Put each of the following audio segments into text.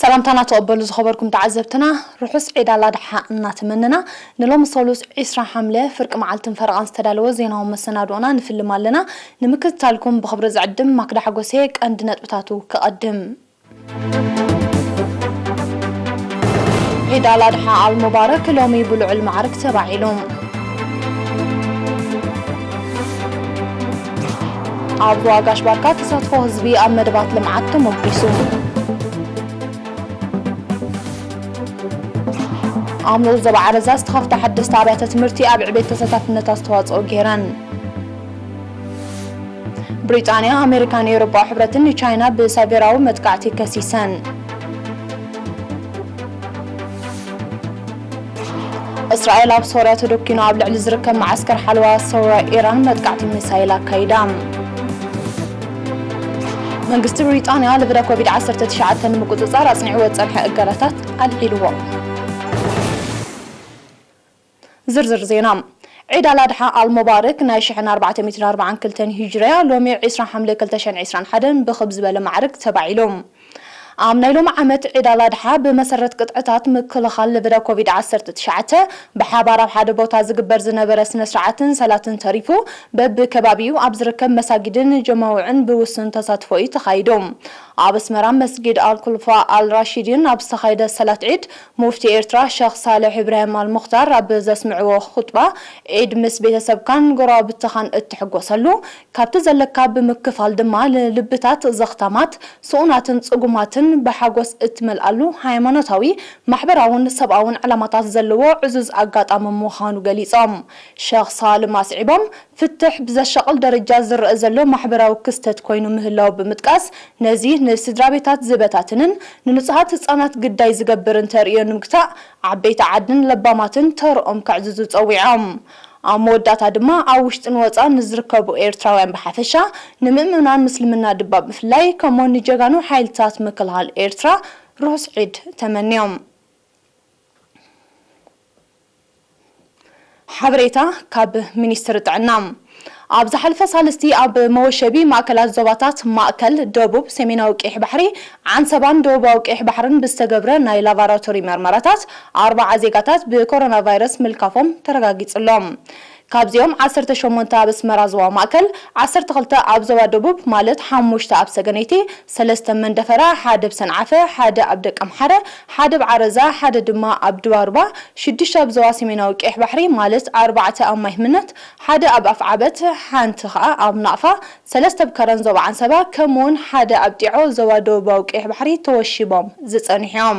ሰላምታና ተቐበሉ ዝኸበርኩም ተዓዘብትና፣ ርሑስ ዒድ ኣል ኣድሓ እናተመነና፣ ንሎሚ ሰሉስ ዕስራ ሓምለ ፍርቂ መዓልትን ፈረቓን ዝተዳለወ ዜናዊ መሰናድኦና ንፍልም ኣለና። ንምክትታልኩም ብኽብሪ ዝዕድም ማክዳ ሓጎሴ። ቀንዲ ነጥብታቱ ክቐድም። ዒድ ኣል ኣድሓ ኣል ሙባረክ ሎሚ ብልዑል ማዕርግ ተባዒሉ። ኣብ ዞባ ጋሽ ባርካ ተሳትፎ ህዝቢ ኣብ መደባት ልምዓት ተሞጒሱ። ኣብ ንኡስ ዞባ ዓረዛ ዝተኸፍታ ሓደስቲ ኣብያተ ትምህርቲ ኣብ ዕቤት ተሳታፍነት ኣስተዋፅኦ ገይረን። ብሪጣንያ፣ ኣሜሪካን ኤውሮጳዊ ሕብረትን ንቻይና ብሳይበራዊ መጥቃዕቲ ከሲሰን። እስራኤል ኣብ ሶርያ ተደኪኑ ኣብ ልዕሊ ዝርከብ መዓስከር ሓለዋ ሰውራ ኢራን መጥቃዕቲ ሚሳይል ኣካይዳ። መንግስቲ ብሪጣንያ ለበዳ ኮቪድ ዓሰርተ ትሽዓተ ንምቁጽጻር ኣጽኒዕዎ ዝጸንሐ እገዳታት ኣልዒልዎ። ዝርዝር ዜና። ዒድ ኣል ኣድሓ ኣል ሙባረክ ናይ ሽሕን ኣርባዕተ ሚእትን ኣርባዓን ክልተን ሂጅርያ ሎሚ ዕስራ ሓምለ ክልተ ሽሕን ዕስራን ሓደን ብኽብ ዝበለ ማዕርግ ተባዒሉ። ኣብ ናይ ሎሚ ዓመት ዒድ ኣል ኣድሓ ብመሰረት ቅጥዕታት ምክልኻል ለበዳ ኮቪድ ዓሰርተ ትሽዓተ ብሓባር ኣብ ሓደ ቦታ ዝግበር ዝነበረ ስነ ስርዓትን ሰላትን ተሪፉ በብከባቢኡ ኣብ ዝርከብ መሳጊድን ጀማውዕን ብውሱን ተሳትፎ እዩ ተኻይዱ። ኣብ ኣስመራ መስጊድ ኣልኩልፋ ኣል ራሺዲን ኣብ ዝተኻየደ ሰላት ዒድ ሙፍቲ ኤርትራ ሸኽ ሳልሕ ኢብራሂም ኣል ሙኽታር ኣብ ዘስምዕዎ ኹጥባ፣ ዒድ ምስ ቤተሰብካን ጎረባብትኻን እትሕጎሰሉ፣ ካብቲ ዘለካ ብምክፋል ድማ ንልብታት ዘኽታማት፣ ስኡናትን ጽጉማትን ብሓጎስ እትመልኣሉ ሃይማኖታዊ፣ ማሕበራውን ሰብኣውን ዕላማታት ዘለዎ ዕዙዝ ኣጋጣሚ ምዃኑ ገሊጾም። ሸኽ ሳልም ኣስዒቦም፣ ፍትሕ ብዘሻቕል ደረጃ ዝረኣ ዘሎ ማሕበራዊ ክስተት ኮይኑ ምህላው ብምጥቃስ፣ ነዚ ንስድራ ቤታት ዝበታትንን ንንጹሃት ህጻናት ግዳይ ዝገብርን ተርእዮ ንምግታእ፣ ዓበይቲ ዓድን ለባማትን ተርኦም ከዕዝዙ ጸዊዖም። ኣብ መወዳእታ ድማ፣ ኣብ ውሽጥን ወጻእን ንዝርከቡ ኤርትራውያን ብሓፈሻ፣ ንምእመናን ምስልምና ድማ ብፍላይ፣ ከምኡውን ንጀጋኑ ሓይልታት ምክልኻል ኤርትራ ርሑስ ዒድ ተመንዮም። ሓበሬታ ካብ ሚኒስትሪ ጥዕና። ኣብ ዝሓለፈ ሳልስቲ ኣብ መወሸቢ ማእከላት ዞባታት ማእከል፣ ደቡብ፣ ሰሜናዊ ቀይሕ ባሕሪ፣ ዓንሰባን ደቡባዊ ቀይሕ ባሕርን ብዝተገብረ ናይ ላቫራቶሪ መርመራታት ኣርባዓ ዜጋታት ብኮሮና ቫይረስ ምልካፎም ተረጋጊጹ ኣሎ። ካብዚኦም ዓሰርተ ሸሞንተ ኣብ ኣስመራ ዞባ ማእከል፣ ዓሰርተ ክልተ ኣብ ዞባ ደቡብ ማለት ሓሙሽተ ኣብ ሰገነይቲ፣ ሰለስተ መንደፈራ፣ ሓደ ኣብ ሰንዓፈ፣ ሓደ ኣብ ደቀምሓረ፣ ሓደ ኣብ ዓረዛ፣ ሓደ ድማ ኣብ ድባርባ፣ ሽዱሽተ ኣብ ዞባ ሰሜናዊ ቀይሕ ባሕሪ ማለት ኣርባዕተ ኣብ ማይ ህምነት፣ ሓደ ኣብ ኣፍዓበት፣ ሓንቲ ኸኣ ኣብ ናቕፋ፣ ሰለስተ ኣብ ከረን ዞባ ዓንሰባ፣ ከምኡውን ሓደ ኣብ ጢዖ ዞባ ደቡባዊ ቀይሕ ባሕሪ ተወሺቦም ዝጸንሑ እዮም።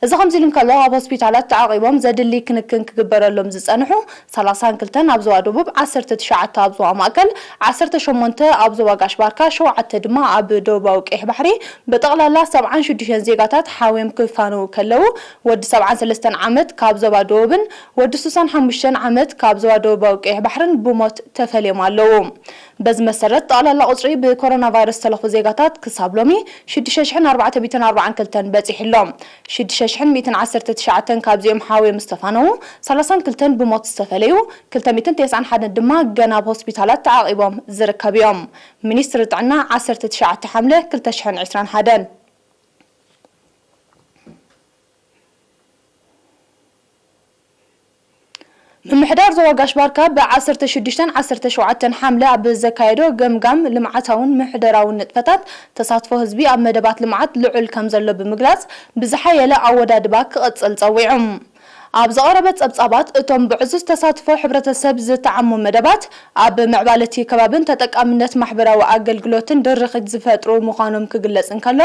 እዚ ከምዚ ኢሉ እንከሎ፣ ኣብ ሆስፒታላት ተዓቒቦም ዘድሊ ክንክን ክግበረሎም ዝጸንሑ ሰላሳን ክልተን ኣብ ዞባ ደቡብ፣ ዓሰርተ ትሽዓተ ኣብ ዞባ ማእከል፣ ዓሰርተ ሸሞንተ ኣብ ዞባ ጋሽ ባርካ፣ ሸውዓተ ድማ ኣብ ደቡባዊ ቀይሕ ባሕሪ፣ ብጠቕላላ ሰብዓን ሽዱሽተን ዜጋታት ሓውዮም ክፋነዉ ከለዉ፣ ወዲ ሰብዓን ሰለስተን ዓመት ካብ ዞባ ደቡብን ወዲ ሱሳን ሓሙሽተን ዓመት ካብ ዞባ ደቡባዊ ቀይሕ ባሕርን ብሞት ተፈልዮም ኣለዉ። በዚ መሰረት፣ ጠቕላላ ቁጽሪ ብኮሮና ቫይረስ ዝተለኽፉ ዜጋታት ክሳብ ሎሚ ሽዱሽተ ሽሕን ኣርባዕተ ሚእትን ኣርባዓን ክልተን በጺሑ ኣሎ። ሽዱሽተ ሽሕን ሚእትን ዓሰርተ ትሽዓተን ካብዚኦም ሓውዮም ዝተፋነዉ፣ ሰላሳን ክልተን ብሞት ዝተፈለዩ፣ ክልተ ሚእትን ተስዓን ሓደን ድማ ገና ኣብ ሆስፒታላት ተዓቒቦም ዝርከቡ እዮም። ሚኒስትሪ ጥዕና፣ ዓሰርተ ትሽዓተ ሓምለ ክልተ ሽሕን ዕስራን ሓደን። ምምሕዳር ዞባ ጋሽ ባርካ ብ ዓሰርተ ሽዱሽተን ዓሰርተ ሸውዓተን ሓምለ ኣብ ዘካየዶ ገምጋም፣ ልምዓታውን ምሕደራውን ንጥፈታት ተሳትፎ ህዝቢ ኣብ መደባት ልምዓት ልዑል ከም ዘሎ ብምግላጽ፣ ብዝሓየለ ኣወዳድባ ክቕጽል ጸዊዑ። ኣብ ዘቐረበ ጸብጻባት፣ እቶም ብዕዙዝ ተሳትፎ ሕብረተሰብ ዝተዓሙ መደባት፣ ኣብ ምዕባለ እቲ ከባብን ተጠቃምነት ማሕበራዊ ኣገልግሎትን ድርኺት ዝፈጥሩ ምዃኖም ክግለጽ እንከሎ፣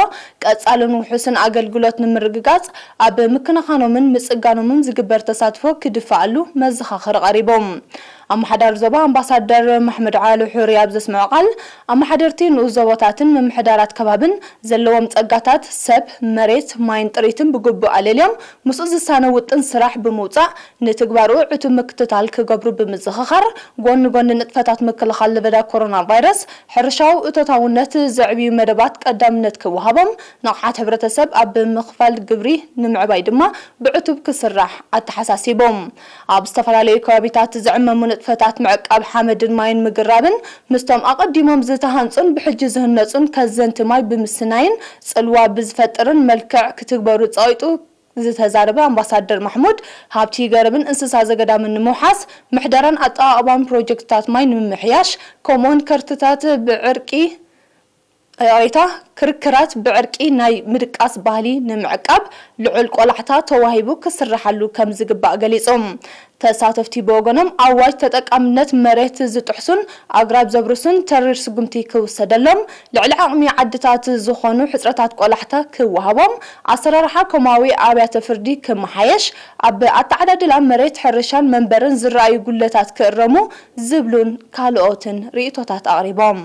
ቀጻልን ውሑስን ኣገልግሎት ንምርግጋጽ ኣብ ምክንኻኖምን ምጽጋኖምን ዝግበር ተሳትፎ ክድፋኣሉ መዘኻኸሪ ቀሪቡ። ኣመሓዳሪ ዞባ ኣምባሳደር መሕመድ ዓሊ ሑሪ ኣብ ዘስምዖ ቃል፣ ኣመሓደርቲ ንኡስ ዞባታትን ምምሕዳራት ከባብን ዘለዎም ጸጋታት ሰብ፣ መሬት፣ ማይን ጥሪትን ብግቡእ ኣለልዮም ምስኡ ዝሳነ ውጥን ስራሕ ብምውጻእ፣ ንትግባርኡ ዕቱብ ምክትታል ክገብሩ ብምዝኽኻር፣ ጎኒ ጎኒ ንጥፈታት ምክልኻል ለበዳ ኮሮና ቫይረስ፣ ሕርሻዊ እቶታውነት ዘዕብዩ መደባት ቀዳምነት ክወሃቦም፣ ንቕሓት ሕብረተሰብ ኣብ ምኽፋል ግብሪ ንምዕባይ ድማ ብዕቱብ ክስራሕ ኣተሓሳሲቡ። ኣብ ዝተፈላለዩ ከባቢታት ዝዕመሙ ንጥፈታት ምዕቃብ ሓመድን ማይን ምግራብን ምስቶም ኣቐዲሞም ዝተሃንጹን ብሕጂ ዝህነጹን ከዘንቲ ማይ ብምስናይን ጽልዋ ብዝፈጥርን መልክዕ ክትግበሩ ጸዊጡ ዝተዛረበ ኣምባሳደር ማሕሙድ፣ ሃብቲ ገረብን እንስሳ ዘገዳምን ንምውሓስ፣ ምሕደራን ኣጠቓቕማን ፕሮጀክትታት ማይ ንምምሕያሽ፣ ከምኡውን ከርትታት ብዕርቂ ይቕሬታ፣ ክርክራት ብዕርቂ ናይ ምድቃስ ባህሊ ንምዕቃብ ልዑል ቆላሕታ ተዋሂቡ ክስርሓሉ ከም ዝግባእ ገሊጹ። ተሳተፍቲ ብወገኖም፣ ኣዋጅ ተጠቃምነት መሬት ዝጥሕሱን ኣግራብ ዘብርሱን ተሪር ስጉምቲ ክውሰደሎም፣ ልዕሊ ዓቕሚ ዓድታት ዝኾኑ ሕጽረታት ቆላሕታ ክወሃቦም፣ ኣሰራርሓ ኮማዊ ኣብያተ ፍርዲ ክመሓየሽ፣ ኣብ ኣተዓዳድላ መሬት ሕርሻን መንበርን ዝረኣዩ ጉድለታት ክእረሙ ዝብሉን ካልኦትን ርእይቶታት ኣቕሪቦም።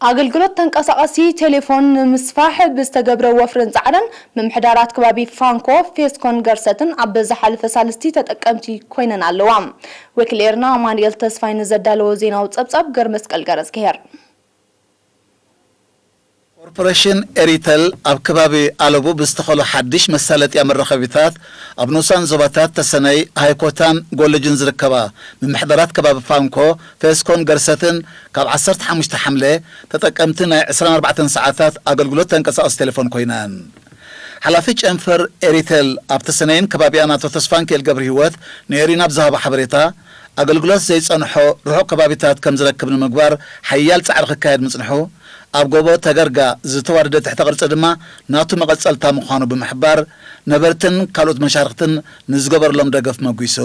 ኣገልግሎት ተንቀሳቐሲ ቴሌፎን ንምስፋሕ ብዝተገብረ ወፍርን ጻዕርን፣ ምምሕዳራት ከባቢ ፋንኮ፣ ፌስኮን ገርሰትን ኣብ ዝሓለፈ ሳልስቲ ተጠቀምቲ ኮይነን ኣለዋ። ወኪል ኤርና ኣማኑኤል ተስፋይ ንዘዳለዎ ዜናዊ ጸብጻብ ገርመስቀል ገረዝግሄር። ኮርፖሬሽን ኤሪተል ኣብ ከባቢ ኣለቡ ብዝተኸሉ ሓድሽ መሳለጥያ መራኸቢታት ኣብ ንኡሳን ዞባታት ተሰነይ፣ ሃይኮታን ጎለጅን ዝርከባ ምምሕዳራት ከባቢ ፋንኮ፣ ፌስኮን ገርሰትን ካብ ዓሰርተ ሓሙሽተ ሓምለ ተጠቀምቲ ናይ ዕስራን ኣርባዕተን ሰዓታት ኣገልግሎት ተንቀሳቐሲ ቴሌፎን ኮይነን። ሓላፊ ጨንፈር ኤሪተል ኣብ ተሰነይን ከባቢኣን ኣቶ ተስፋንኪኤል ገብረሂወት ንኤሪና ብዝሃቦ ሓበሬታ፣ ኣገልግሎት ዘይጸንሖ ርሑቕ ከባቢታት ከም ዝረክብ ንምግባር ሓያል ጻዕሪ ክካየድ ምጽንሑ፣ ኣብ ጎቦ ተገርጋ ዝተዋደደ ትሕተ ቅርጺ ድማ ናቱ መቐጸልታ ምዃኑ ብምሕባር፣ ነበርትን ካልኦት መሻርኽትን ንዝገበርሎም ደገፍ መጒሱ።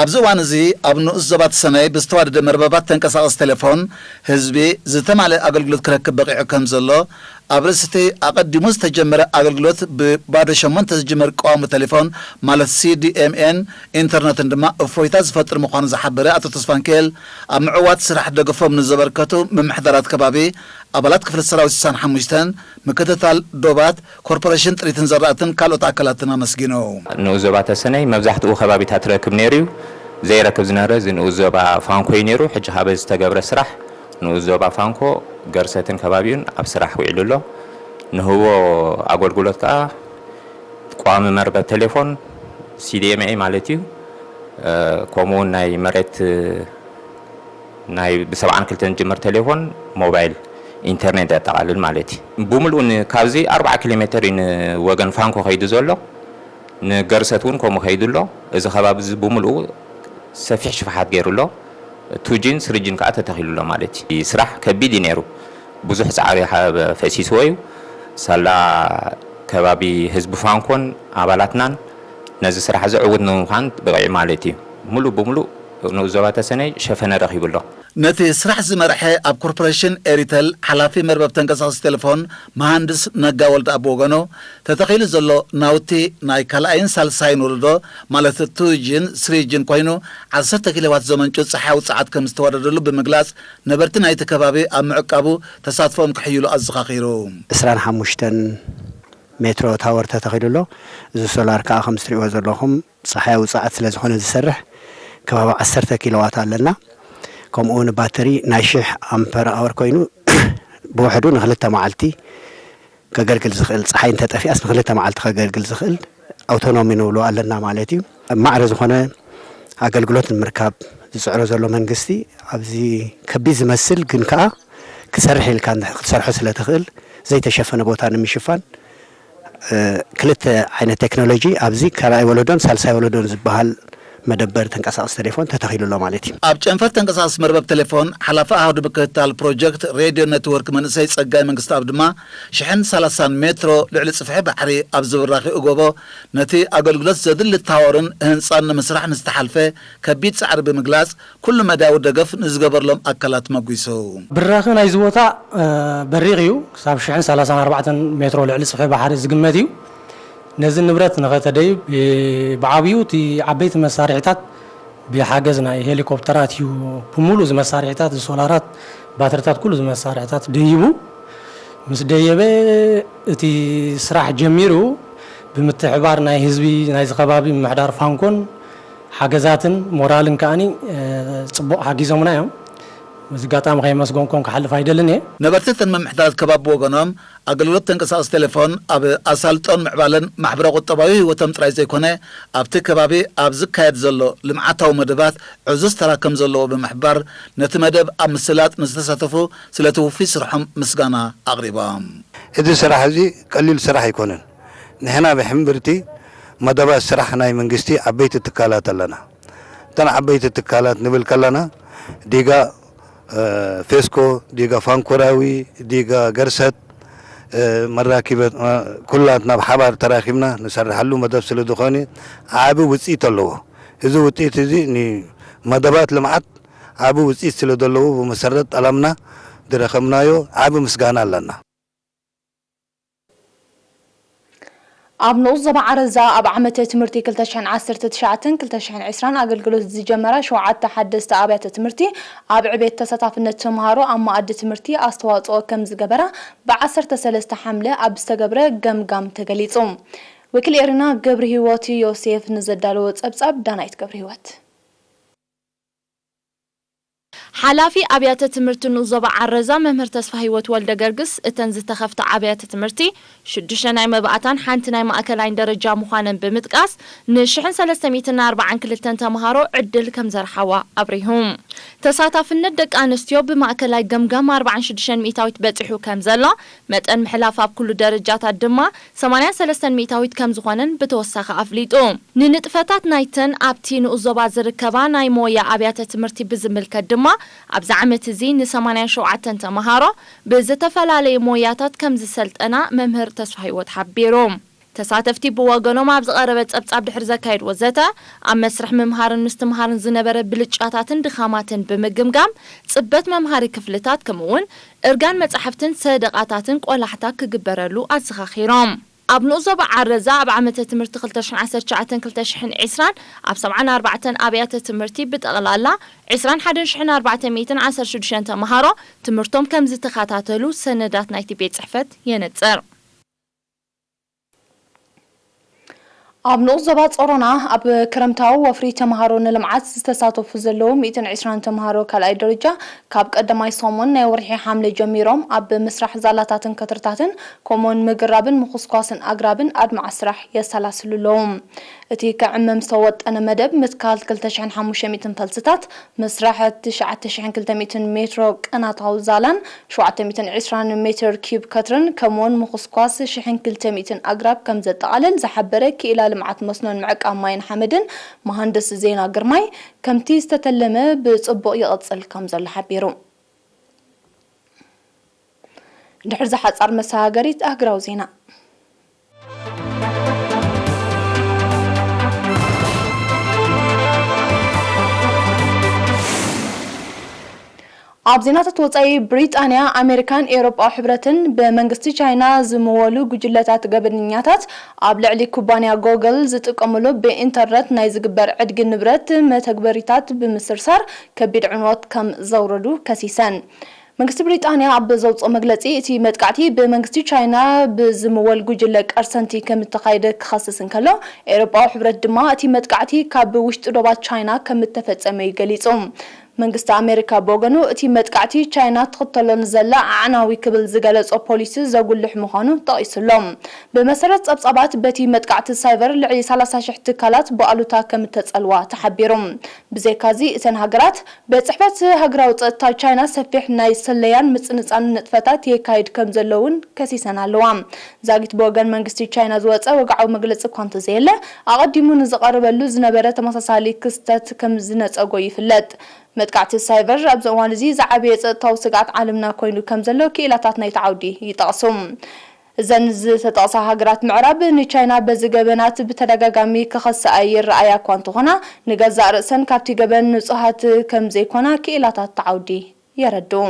ኣብዚ እዋን እዚ ኣብ ንኡስ ዞባ ተሰነይ ብዝተዋደደ መርበባት ተንቀሳቐሲ ቴሌፎን ህዝቢ ዝተማልአ ኣገልግሎት ክረክብ በቒዑ ከም ዘሎ፣ ኣብ ርእሲ እቲ ኣቐዲሙ ዝተጀመረ ኣገልግሎት ብባዶ ሸሞንተ ዝጅመር ቀዋሚ ቴሌፎን ማለት ሲዲኤምኤን ኢንተርነትን ድማ እፎይታ ዝፈጥር ምዃኑ ዝሓበረ ኣቶ ተስፋንኪኤል፣ ኣብ ምዕዋት ስራሕ ደገፎም ንዘበርከቱ ምምሕዳራት ከባቢ፣ ኣባላት ክፍለ ሰራዊት ስሳን ሓሙሽተን፣ ምክትታል ዶባት፣ ኮርፖሬሽን ጥሪትን ዘራእትን ካልኦት ኣካላትን ኣመስጊኑ። ንኡስ ዞባ ተሰነይ መብዛሕትኡ ከባቢታት ረክብ ነይሩ እዩ። ዘይረክብ ዝነበረ እዚ ንኡስ ዞባ ፋንኮ እዩ ነይሩ። ሕጂ ካብ ዝተገብረ ስራሕ ንኡስ ዞባ ፋንኮ፣ ገርሰትን ከባቢኡን ኣብ ስራሕ ውዒሉ ኣሎ። ንህቦ ኣገልግሎት ከኣ ቋሚ መርበብ ቴሌፎን፣ ሲዲኤምኤ ማለት እዩ። ከምኡ እውን ናይ መሬት ናይ ብሰብዓን ክልተን ዝጅምር ቴሌፎን፣ ሞባይል ኢንተርኔት የጠቓልል ማለት እዩ። ብምልኡ ን-፣ ካብዚ ኣርብዓ ኪሎ ሜተር እዩ ንወገን ፋንኮ ከይዱ ዘሎ፣ ንገርሰት እውን ከምኡ ከይዱ ኣሎ። እዚ ከባቢ እዚ ብምልኡ ሰፊሕ ሽፍሓት ገይሩ ኣሎ። ቱጂን ስሪጅን ከዓ ተተኺሉ ኣሎ ማለት እዩ። ስራሕ ከቢድ እዩ ነይሩ። ብዙሕ ጻዕሪ ሓ-፣ ፈሲስዎ እዩ። ሳላ ከባቢ ህዝቢ ፋንኮን ኣባላትናን ነዚ ስራሕ እዚ ዕዉት ንምዃን በቒዑ ማለት እዩ። ሙሉእ ብሙሉእ ንኡስ ዞባ ተሰነይ ሸፈነ ረኺቡ ኣሎ። ነቲ ስራሕ ዝመርሐ ኣብ ኮርፖሬሽን ኤሪተል ሓላፊ መርበብ ተንቀሳቐሲ ቴሌፎን መሃንድስ ነጋ ወልደኣብ ብወገኑ፣ ተተኺሉ ዘሎ ናውቲ ናይ ካልኣይን ሳልሳይን ወለዶ ማለት ቱጂን ስሪጅን ኮይኑ ዓሰርተ ኪሎዋት ዘመንጩ ጸሓያዊ ጸዓት ከም ዝተዋደደሉ ብምግላጽ፣ ነበርቲ ናይቲ ከባቢ ኣብ ምዕቃቡ ተሳትፎኦም ከሕይሉ ኣዘኻኺሩ። ዕስራን ሓሙሽተን ሜትሮ ታወር ተተኺሉ ኣሎ። እዚ ሶላር ከኣ ከም እትሪእዎ ዘለኹም ጸሓያዊ ጸዓት ስለ ዝኾነ ዝሰርሕ ከባቢ ዓሰርተ ኪሎዋት ኣለና። ከምኡ እውን ባተሪ ናይ ሽሕ ኣምፐር ኣወር ኮይኑ ብውሕዱ ንክልተ መዓልቲ ከገልግል ዝኽእል፣ ጸሓይ እንተጠፊኣስ ንክልተ መዓልቲ ከገልግል ዝኽእል ኣውቶኖሚ ንብሎ ኣለና ማለት እዩ። ማዕረ ዝኾነ ኣገልግሎት ንምርካብ ዝጽዕሮ ዘሎ መንግስቲ ኣብዚ ከቢድ ዝመስል ግን ከኣ ክሰርሕ ኢልካ ክትሰርሖ ስለ ትኽእል ዘይተሸፈነ ቦታ ንምሽፋን ክልተ ዓይነት ቴክኖሎጂ ኣብዚ ካልኣይ ወለዶን ሳልሳይ ወለዶን ዝበሃል መደበር ተንቀሳቐሲ ቴሌፎን ተተኺሉ ኣሎ ማለት እዩ። ኣብ ጨንፈር ተንቀሳቐሲ መርበብ ቴሌፎን ሓላፊ ኣሃዱ ምክትታል ፕሮጀክት ሬድዮ ኔትወርክ መንእሰይ ጸጋይ መንግስተኣብ ድማ ሽሕን ሰላሳን ሜትሮ ልዕሊ ጽፍሒ ባሕሪ ኣብ ዝብራኺኡ ጎቦ ነቲ ኣገልግሎት ዘድሊ ታወርን ህንጻን ንምስራሕ ንዝተሓልፈ ከቢድ ጻዕሪ ብምግላጽ ኩሉ መዳያዊ ደገፍ ንዝገበርሎም ኣካላት መጒሱ። ብራኺ ናይዚ ቦታ በሪቕ እዩ። ክሳብ ሽሕን ሰላሳን ኣርባዕተን ሜትሮ ልዕሊ ጽፍሒ ባሕሪ ዝግመት እዩ። ነዚ ንብረት ንኸተደይብ ብዓብዩ እቲ ዓበይቲ መሳርሒታት ብሓገዝ ናይ ሄሊኮፕተራት እዩ ብምሉእ እዚ መሳርሒታት፣ እዚ ሶላራት፣ ባትሪታት፣ ኩሉ እዚ መሳርሒታት ደይቡ። ምስ ደየበ እቲ ስራሕ ጀሚሩ ብምትሕባር ናይ ህዝቢ ናይዚ ከባቢ ምምሕዳር ፋንኮን ሓገዛትን ሞራልን ከኣኒ ጽቡቕ ሓጊዞምና እዮም። በዚ ኣጋጣሚ ከየመስገንኩም ክሓልፍ ኣይደልን እየ። ነበርቲ እተን ምምሕዳራት ከባቢ ብወገኖም፣ ኣገልግሎት ተንቀሳቓሲ ቴሌፎን ኣብ ኣሳልጦን ምዕባለን ማሕበረ-ቁጠባዊ ህይወቶም ጥራይ ዘይኮነ፣ ኣብቲ ከባቢ ኣብ ዝካየድ ዘሎ ልምዓታዊ መደባት ዕዙዝ ተራ ከም ዘለዎ ብምሕባር፣ ነቲ መደብ ኣብ ምስላጥ ንዝተሳተፉ ስለቲ ውፉይ ስርሖም ምስጋና ኣቕሪቦም። እዚ ስራሕ እዚ ቀሊል ስራሕ ኣይኮነን። ንሕና ብሕምብርቲ መደባት ስራሕ ናይ መንግስቲ ዓበይቲ ትካላት ኣለና። እተን ዓበይቲ ትካላት ንብል ከለና፣ ዲጋ፣ እ፣ ፌስኮ፣ ዲጋ ፋንኮራዊ፣ ዲጋ ገርሰት፣ እ፣ መራኪበት፣ እ፣ ኩላትና ብሓባር ተራኪብና ንሰርሓሉ መደብ ስለ ዝኾነ ዓቢ ውፅኢት ኣለዎ። እዚ ውፅኢት እዚ ንመደባት ልምዓት ዓቢ ውፅኢት ስለ ዘለዎ፣ ብመሰረት ጠላምና ዝረኸብናዮ ዓቢ ምስጋና ኣለና። ኣብ ንኡስ ዞባ ዓረዛ ኣብ ዓመተ ትምህርቲ ክልተ ሽሕን ዓሰርተ ትሽዓተን ክልተ ሽሕን ዕስራን ኣገልግሎት ዝጀመራ ሸውዓተ ሓደስቲ ኣብያተ ትምህርቲ ኣብ ዕቤት ተሳታፍነት ተምሃሮ ኣብ መኣዲ ትምህርቲ ኣስተዋፅኦ ከም ዝገበራ ብዓሰርተ ሰለስተ ሓምለ ኣብ ዝተገብረ ገምጋም ተገሊፁ። ወኪል ኤሪና ገብረ ህይወት ዮሴፍ ንዘዳለዎ ጸብጻብ ዳናይት ገብረ ህይወት። ሓላፊ ኣብያተ ትምህርቲ ንኡስ ዞባ ዓረዛ መምህር ተስፋ ህይወት ወልደ ገርግስ፣ እተን ዝተኸፍታ ኣብያተ ትምህርቲ ሽዱሽተ ናይ መባእታን ሓንቲ ናይ ማእከላይን ደረጃ ምዃነን ብምጥቃስ፣ ንሽሕን ሰለስተ ሚእትን ኣርባዓን ክልተን ተምሃሮ ዕድል ከም ዘርሓዋ ኣብሪሁ። ተሳታፍነት ደቂ ኣንስትዮ ብማእከላይ ገምጋም ኣርባዓን ሽዱሽተን ሚእታዊት በጺሑ ከም ዘሎ፣ መጠን ምሕላፍ ኣብ ኩሉ ደረጃታት ድማ ሰማንያን ሰለስተን ሚእታዊት ከም ዝኾነን ብተወሳኺ ኣፍሊጡ። ንንጥፈታት ናይተን ኣብቲ ንኡስ ዞባ ዝርከባ ናይ ሞያ ኣብያተ ትምህርቲ ብዝምልከት ድማ፣ ኣብዚ ዓመት እዚ ንሰማንያን ሸውዓተን ተምሃሮ ብዝተፈላለየ ሞያታት ከም ዝሰልጠና መምህር ተስፋ ህይወት ሓቢሩ። ተሳተፍቲ ብወገኖም ኣብ ዝቐረበ ጸብጻብ ድሕሪ ዘካየድዎ ዘተ፣ ኣብ መስርሕ ምምሃርን ምስትምሃርን ዝነበረ ብልጫታትን ድኻማትን ብምግምጋም፣ ጽበት መምሃሪ ክፍልታት ከምኡ'ውን እርጋን መጻሕፍትን ሰደቓታትን ቆላሕታ ክግበረሉ ኣዘኻኺሮም። ኣብ ንኡስ ዞባ ዓረዛ ኣብ ዓመተ ትምህርቲ ክልተ ሽሕን ዓሰርተ ትሽዓተን ክልተ ሽሕን ዕስራን ኣብ ሰብዓን ኣርባዕተን ኣብያተ ትምህርቲ ብጠቕላላ ዕስራን ሓደን ሽሕን ኣርባዕተ ሚእትን ዓሰርተ ሽዱሽተን ተምሃሮ ትምህርቶም ከም ዝተኸታተሉ ሰነዳት ናይቲ ቤት ጽሕፈት የነጽር። ኣብ ንኡስ ዞባ ጾሮና ኣብ ክረምታዊ ወፍሪ ተምሃሮ ንልምዓት ዝተሳተፉ ዘለዉ ሚእትን ዕስራን ተምሃሮ ካልኣይ ደረጃ ካብ ቀዳማይ ሰሙን ናይ ወርሒ ሓምለ ጀሚሮም ኣብ ምስራሕ ዛላታትን ከትርታትን ከምኡውን ምግራብን ምኹስኳስን ኣግራብን ኣድማዒ ስራሕ የሰላስሉ ኣለዉ። እቲ ክዕመም ዝተወጠነ መደብ ምትካል ክልተ ሽሕን ሓሙሽተ ሚእትን ፈልስታት፣ ምስራሕ ትሽዓተ ሽሕን ክልተ ሚእትን ሜትሮ ቀናታዊ ዛላን ሸውዓተ ሚእትን ዕስራን ሜትር ኪዩብ ከትርን ከምኡውን ምኹስኳስ ሽሕን ክልተ ሚእትን ኣግራብ ከም ዘጠቓልል ዝሓበረ ክኢላ ልምዓት መስኖን ምዕቃብ ማይን ሓመድን መሃንድስ ዜና ግርማይ፣ ከምቲ ዝተተለመ ብጽቡቕ ይቕጽል ከም ዘሎ ሓቢሩ። ድሕሪ ዝሓጻር መሰጋገሪት ኣህግራዊ ዜና። ኣብ ዜናታት ወጻኢ፣ ብሪጣንያ፣ ኣሜሪካን ኤውሮጳዊ ሕብረትን ብመንግስቲ ቻይና ዝምወሉ ጉጅለታት ገበነኛታት ኣብ ልዕሊ ኩባንያ ጎግል ዝጥቀምሉ ብኢንተርነት ናይ ዝግበር ዕድጊ ንብረት መተግበሪታት ብምስርሳር ከቢድ ዕንወት ከም ዘውረዱ ከሲሰን። መንግስቲ ብሪጣንያ ኣብ ዘውፅኦ መግለፂ፣ እቲ መጥቃዕቲ ብመንግስቲ ቻይና ብዝምወል ጉጅለ ቀርሰንቲ ከም እተኻየደ ክኸስስ እንከሎ፣ ኤውሮጳዊ ሕብረት ድማ እቲ መጥቃዕቲ ካብ ውሽጢ ዶባት ቻይና ከም እተፈጸመ እዩ ገሊጹ። መንግስቲ ኣሜሪካ ብወገኑ፣ እቲ መጥቃዕቲ ቻይና ትኽተሎ ንዘላ ኣዕናዊ ክብል ዝገለጾ ፖሊሲ ዘጉልሕ ምዃኑ ጠቒሱሎ። ብመሰረት ጸብጻባት፣ በቲ መጥቃዕቲ ሳይበር ልዕሊ ሰላሳ ሽሕ ትካላት ብኣሉታ ከም እተጸልዋ ተሓቢሩ። ብዘይካዚ፣ እተን ሃገራት፣ ቤት ጽሕፈት ሃገራዊ ጸጥታ ቻይና ሰፊሕ ናይ ስለያን ምጽንጻንን ንጥፈታት የካይድ ከም ዘሎ እውን ከሲሰን ኣለዋ። ዛጊት ብወገን መንግስቲ ቻይና ዝወጸ ወግዓዊ መግለጺ እኳ እንተዘየለ፣ ኣቐዲሙ ንዝቐረበሉ ዝነበረ ተመሳሳሊ ክስተት ከም ዝነጸጎ ይፍለጥ። መጥቃዕቲ ሳይበር ኣብዚ እዋን እዚ ዝዓበየ ጸጥታዊ ስግኣት ዓለምና ኮይኑ ከም ዘሎ ክኢላታት ናይቲ ዓውዲ ይጠቕሱ። እዘን ዝተጠቕሳ ሃገራት ምዕራብ ንቻይና በዚ ገበናት ብተደጋጋሚ ክኸስኣ ይረኣያ እኳ እንተኾና፣ ንገዛእ ርእሰን ካብቲ ገበን ንጹሃት ከም ዘይኮና ክኢላታት እቲ ዓውዲ የረድኡ።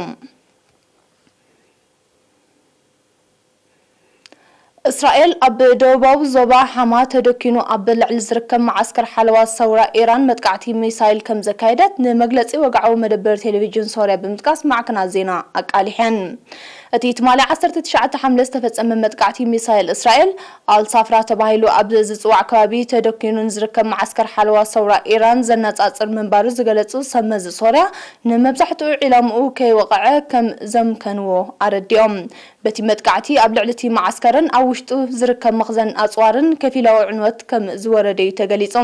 እስራኤል ኣብ ደቡባዊ ዞባ ሓማ ተደኪኑ ኣብ ልዕሊ ዝርከብ መዓስከር ሓለዋ ሰውራ ኢራን መጥቃዕቲ ሚሳይል ከም ዘካየደት ንመግለጺ ወግዓዊ መደበር ቴሌቪዥን ሶርያ ብምጥቃስ ማዕከናት ዜና ኣቃሊሐን። እቲ ትማሊ ዓሰርተ ትሽዓተ ሓምለ ዝተፈጸመ መጥቃዕቲ ሚሳይል እስራኤል፣ ኣልሳፍራ ተባሂሉ ኣብ ዝጽዋዕ ከባቢ ተደኪኑ ንዝርከብ መዓስከር ሓለዋ ሰውራ ኢራን ዘነጻጽር ምንባሩ ዝገለጹ ሰብ መዚ ሶርያ፣ ንመብዛሕትኡ ዒላምኡ ከይወቕዐ ከም ዘምከንዎ ኣረዲኦም። በቲ መጥቃዕቲ ኣብ ልዕሊ እቲ መዓስከርን ኣብ ውሽጡ ዝርከብ መኽዘን ኣጽዋርን ከፊላዊ ዕንወት ከም ዝወረደ'ዩ ተገሊጹ።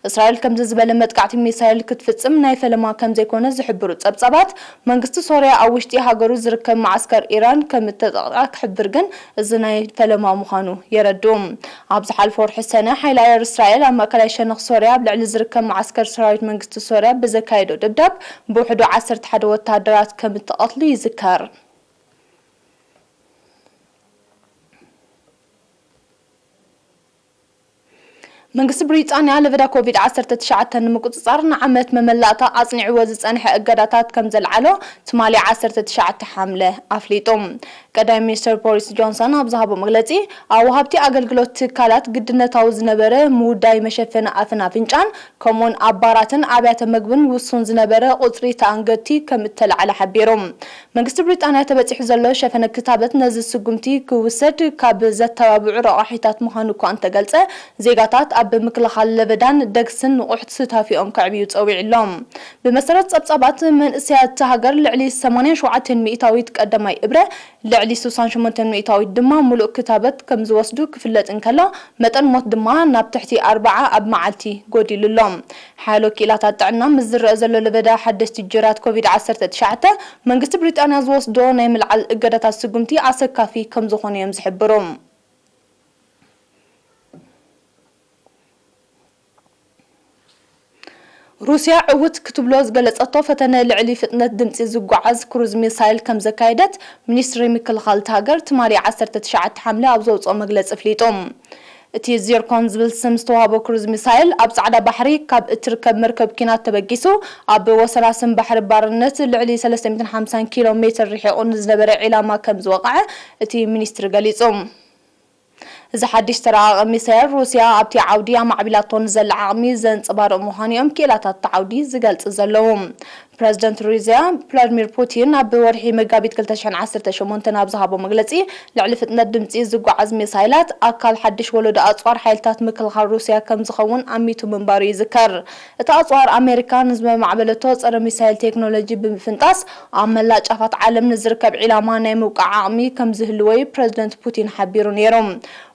እስራኤል ከምዚ ዝበለ መጥቃዕቲ ሚሳይል ክትፍጽም ናይ ፈለማ ከም ዘይኮነ ዝሕብሩ ጸብጻባት፣ መንግስቲ ሶርያ ኣብ ውሽጢ ሃገሩ ዝርከብ መዓስከር ኢራን ከም እተጠቕዐ ክሕብር ግን፣ እዚ ናይ ፈለማ ምዃኑ የረድኡ። ኣብ ዝሓለፈ ወርሒ ሰነ፣ ሓይሊ ኣየር እስራኤል ኣብ ማእከላይ ሸነኽ ሶርያ ኣብ ልዕሊ ዝርከብ መዓስከር ሰራዊት መንግስቲ ሶርያ ብዘካየዶ ደብዳብ፣ ብውሕዱ ዓሰርተ ሓደ ወተሃደራት ከም እተቐትሉ ይዝከር። መንግስቲ ብሪጣንያ ለበዳ ኮቪድ ዓሰርተ ትሽዓተ ንምቁጽጻር ንዓመት መመላእታ ኣጽኒዕዎ ዝጸንሐ እገዳታት ከም ዘልዓሎ ትማሊ ዓሰርተ ትሽዓተ ሓምለ ኣፍሊጡ። ቀዳማይ ሚኒስትር ቦሪስ ጆንሰን ኣብ ዝሃቦ መግለጺ፣ ኣብ ወሃብቲ ኣገልግሎት ትካላት ግድነታዊ ዝነበረ ምውዳይ መሸፈኒ ኣፍን ኣፍንጫን፣ ከምኡውን ኣብ ባራትን ኣብያተ መግብን ውሱን ዝነበረ ቁጽሪ ተኣንገድቲ ከም እተላዕለ ሓቢሩ። መንግስቲ ብሪጣንያ ተበጺሑ ዘሎ ሸፈነ ክታበት ነዚ ስጉምቲ ክውሰድ ካብ ዘተባብዑ ረቋሒታት ምዃኑ እኳ እንተገልጸ፣ ዜጋታት ኣብ ምክልኻል ለበዳን ደግስን ንቑሕ ስታፊኦም ከዕብዩ ጸዊዑ ኣሎ። ብመሰረት ጸብጻባት መንእሰያት እታ ሃገር፣ ልዕሊ ሰማንያን ሸውዓተን ሚእታዊት ቀዳማይ እብረ፣ ልዕሊ ስሳን ሸሞንተን ሚእታዊት ድማ ምሉእ ክታበት ከም ዝወስዱ ክፍለጥ እንከሎ፣ መጠን ሞት ድማ ናብ ትሕቲ ኣርብዓ ኣብ መዓልቲ ጎዲሉ ኣሎ። ሓያሎ ክኢላታት ጥዕና፣ ምስ ዝረአ ዘሎ ለበዳ ሓደስቲ ጅራት ኮቪድ ዓሰርተ ትሽዓተ፣ መንግስቲ ብሪጣንያ ዝወስዶ ናይ ምልዓል እገዳታት ስጉምቲ ኣሰካፊ ከም ዝኾነ እዮም ዝሕብሩ። ሩስያ ዕውት ክትብሎ ዝገለጸቶ ፈተነ ልዕሊ ፍጥነት ድምጺ ዝጓዓዝ ክሩዝ ሚሳይል ከም ዘካየደት ሚኒስትሪ ምክልኻል እታ ሃገር ትማሊ ዓሰርተ ትሽዓተ ሓምለ ኣብ ዘውጽኦ መግለጺ ኣፍሊጡ። እቲ ዚርኮን ዝብል ስም ዝተዋህቦ ክሩዝ ሚሳይል ኣብ ጻዕዳ ባሕሪ ካብ እትርከብ መርከብ ኲናት ተበጊሱ ኣብ ወሰናስን ባሕሪ ባርነት ልዕሊ ሰለስተ ሚእትን ሓምሳን ኪሎ ሜትር ርሒቑ ንዝነበረ ዒላማ ከም ዝወቕዐ እቲ ሚኒስትሪ ገሊጹ። እዚ ሓድሽ ተራቐቐ ሚሳይል ሩስያ ኣብቲ ዓውዲ ኣማዕቢላቶ ንዘላ ዓቕሚ ዘንጸባርቕ ምዃኑ እዮም ክኢላታት እቲ ዓውዲ ዝገልጹ ዘለዉ። ፕረዚደንት ሩስያ ቭላድሚር ፑቲን ኣብ ወርሒ መጋቢት ክልተ ሽሕን ዓሰርተ ሸሞንተን ኣብ ዝሃቦ መግለጺ፣ ልዕሊ ፍጥነት ድምጺ ዝጓዓዝ ሚሳይላት ኣካል ሓድሽ ወለዶ ኣጽዋር ሓይልታት ምክልኻል ሩስያ ከም ዝኸውን ኣሚቱ ምንባሩ ይዝከር። እቲ ኣጽዋር ኣሜሪካ ንዝመማዕበለቶ ጸረ ሚሳይል ቴክኖሎጂ ብምፍንጣስ፣ ኣብ መላእ ጫፋት ዓለም ንዝርከብ ዒላማ ናይ ምውቃዕ ዓቕሚ ከም ዝህልዎ እዩ ፕረዚደንት ፑቲን ሓቢሩ ነይሩ።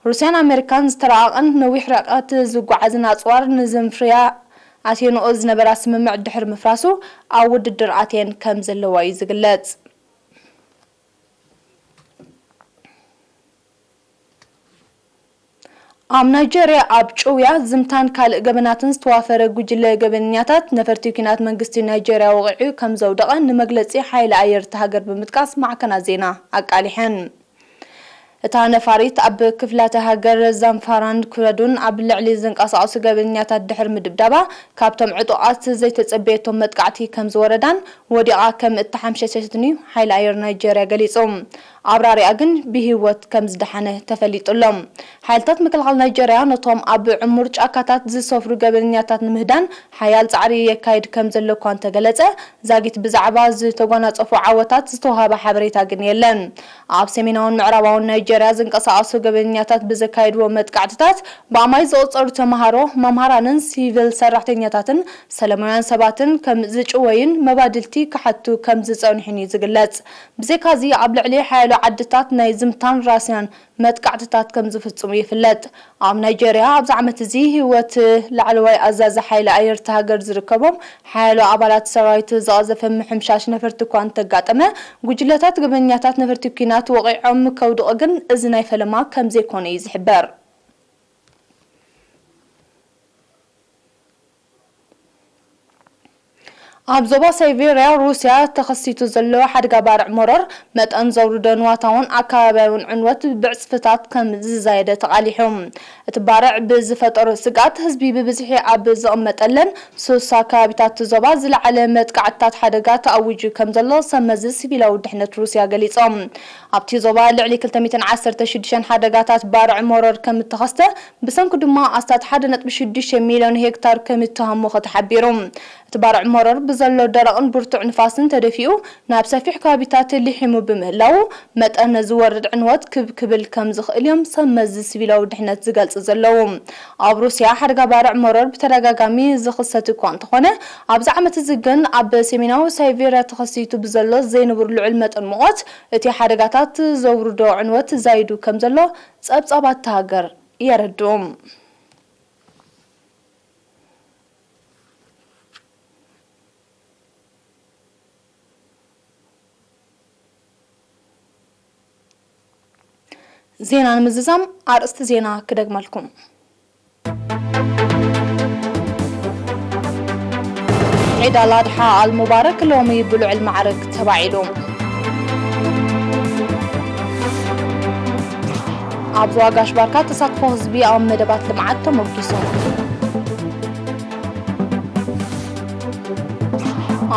ሩስያን ኣሜሪካን ዝተራቐቐን ነዊሕ ርሕቀት ዝጓዓዝን ኣጽዋር ንዘንፍርያ ኣትየንኦ ዝነበራ ስምምዕ ድሕሪ ምፍራሱ፣ ኣብ ውድድር ኣትየን ከም ዘለዋ እዩ ዝግለጽ። ኣብ ናይጀርያ ኣብ ጭውያ፣ ዝምታን ካልእ ገበናትን ዝተዋፈረ ጉጅለ ገበነኛታት ነፈርቲ ኲናት መንግስቲ ናይጀርያ ወቒዑ ከም ዘውደቐ ንመግለጺ ሓይሊ ኣየር እታ ሃገር ብምጥቃስ ማዕከናት ዜና ኣቃሊሐን። እታ ነፋሪት ኣብ ክፍላተ ሃገር ዛምፋራን ኩረዱን ኣብ ልዕሊ ዝንቀሳቐሱ ገበነኛታት ድሕሪ ምድብዳባ፣ ካብቶም ዕጡቓት ዘይተጸበየቶም መጥቃዕቲ ከም ዝወረዳን ወዲቓ ከም እተሓምሸሸትን እዩ ሓይሊ ኣየር ናይጀርያ ገሊጹ። ኣብራሪኣ ግን ብህይወት ከም ዝደሓነ ተፈሊጡ ኣሎ። ሓይልታት ምክልኻል ናይጀርያ ነቶም ኣብ ዕሙር ጫካታት ዝሰፍሩ ገበነኛታት ንምህዳን ሓያል ጻዕሪ የካይድ ከም ዘሎ እኳ እንተገለጸ፣ ዛጊት ብዛዕባ ዝተጓናጸፎ ዓወታት ዝተዋህበ ሓበሬታ ግን የለን። ኣብ ሰሜናውን ምዕራባውን ናይጀርያ ዝንቀሳቐሱ ገበነኛታት ብዘካየድዎ መጥቃዕትታት፣ ብኣማይ ዝቑጸሩ ተመሃሮ፣ መምሃራንን ሲቪል ሰራሕተኛታትን ሰላማውያን ሰባትን ከም ዝጭወዩን መባድልቲ ክሓቱ ከም ዝጸንሑን እዩ ዝግለጽ። ብዘይካዚ፣ ኣብ ልዕሊ ሓያሎ ዓድታት ናይ ዝምታን ራስያን መጥቃዕትታት ከም ዝፍጽሙ ይፍለጥ። ኣብ ናይጀርያ ኣብዚ ዓመት እዚ ህይወት ላዕለዋይ ኣዛዚ ሓይሊ ኣየር እታ ሃገር ዝርከቦም ሓያሎ ኣባላት ሰራዊት ዝቐዘፈ ምሕምሻሽ ነፈርቲ እኳ እንተጋጠመ፣ ጉጅለታት ገበኛታት ነፈርቲ ኲናት ወቒዖም ከውድቑ ግን እዚ ናይ ፈለማ ከም ዘይኮነ እዩ ዝሕበር። ኣብ ዞባ ሳይቤርያ ሩስያ ተኸሲቱ ዘሎ ሓደጋ ባርዕ መሮር መጠን ዘውርዶ ንዋታውን ኣከባብያውን ዕንወት ብዕጽፍታት ከም ዝዛየደ ተቓሊሑ። እቲ ባርዕ ብዝፈጠሮ ስግኣት፣ ህዝቢ ብብዝሒ ኣብ ዝቕመጠለን ሱሳ ከባቢታት እቲ ዞባ ዝለዓለ መጥቃዕትታት ሓደጋ ተኣዊጁ ከም ዘሎ ሰብ መዚ ሲቪላዊ ድሕነት ሩስያ ገሊጾም። ኣብቲ ዞባ ልዕሊ ክልተ ሚእትን ዓሰርተ ሽዱሽተን ሓደጋታት ባርዕ መሮር ከም እተኸስተ፣ ብሰንኩ ድማ ኣስታት ሓደ ነጥቢ ሽዱሽተ ሚልዮን ሄክታር ከም እተሃሞኸ ተሓቢሩ። እቲ ባርዕ መሮር ብዘሎ ደረቕን ብርቱዕ ንፋስን ተደፊኡ ናብ ሰፊሕ ከባቢታት ሊሒሙ ብምህላዉ፣ መጠን ዝወርድ ዕንወት ክብ ክብል ከም ዝኽእል እዮም ሰብ መዚ ሲቪላዊ ድሕነት ዝገልጹ ዘለዉ። ኣብ ሩስያ ሓደጋ ባርዕ መሮር ብተደጋጋሚ ዝኽሰት እኳ እንተኾነ፣ ኣብዚ ዓመት እዚ ግን ኣብ ሰሜናዊ ሳይቤርያ ተኸሲቱ ብዘሎ ዘይንቡር ልዑል መጠን ሙቐት፣ እቲ ሓደጋታት ዘውርዶ ዕንወት ዛይዱ ከም ዘሎ ጸብጻባት እታ ሃገር የረድኡ። ዜና ንምዝዛም ኣርእስቲ ዜና ክደግመልኩም። ዒድ ኣል ኣድሓ ኣል ሙባረክ ሎሚ ብልዑል ማዕርግ ተባዒሉ። ኣብ ዞባ ጋሽ ባርካ ተሳትፎ ህዝቢ ኣብ መደባት ልምዓት ተሞጊሱ።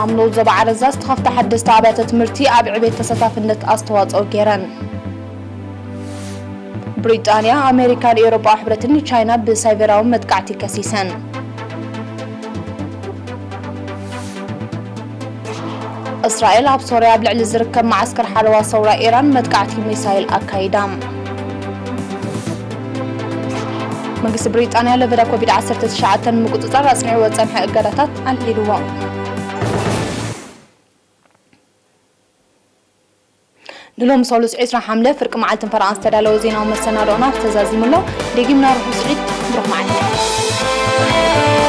ኣብ ንኡስ ዞባ ዓረዛ ዝተኸፍታ ሓደስቲ ኣብያተ ትምህርቲ ኣብ ዕቤት ተሳታፍነት ኣስተዋፅኦ ገይረን። ብሪጣንያ፣ ኣሜሪካን ኤውሮጳዊ ሕብረትን ንቻይና ብሳይበራዊ መጥቃዕቲ ከሲሰን። እስራኤል ኣብ ሶርያ ኣብ ልዕሊ ዝርከብ መዓስከር ሓለዋ ሰውራ ኢራን መጥቃዕቲ ሚሳይል ኣካይዳ። መንግስቲ ብሪጣንያ ለበዳ ኮቪድ ዓሰርተ ትሽዓተ ንምቁጽጻር ኣጽኒዕዎ ዝጸንሐ እገዳታት ኣልዒልዎ። ንሎሚ ሰሉስ ዕስራ ሓምለ ፍርቂ መዓልትን ፈረቓን ዝተዳለወ ዜናዊ መሰናዶና ተዛዚሙ ኣሎ። ደጊምና ርሑስ ዒድ፣ ብሩኽ መዓልቲ።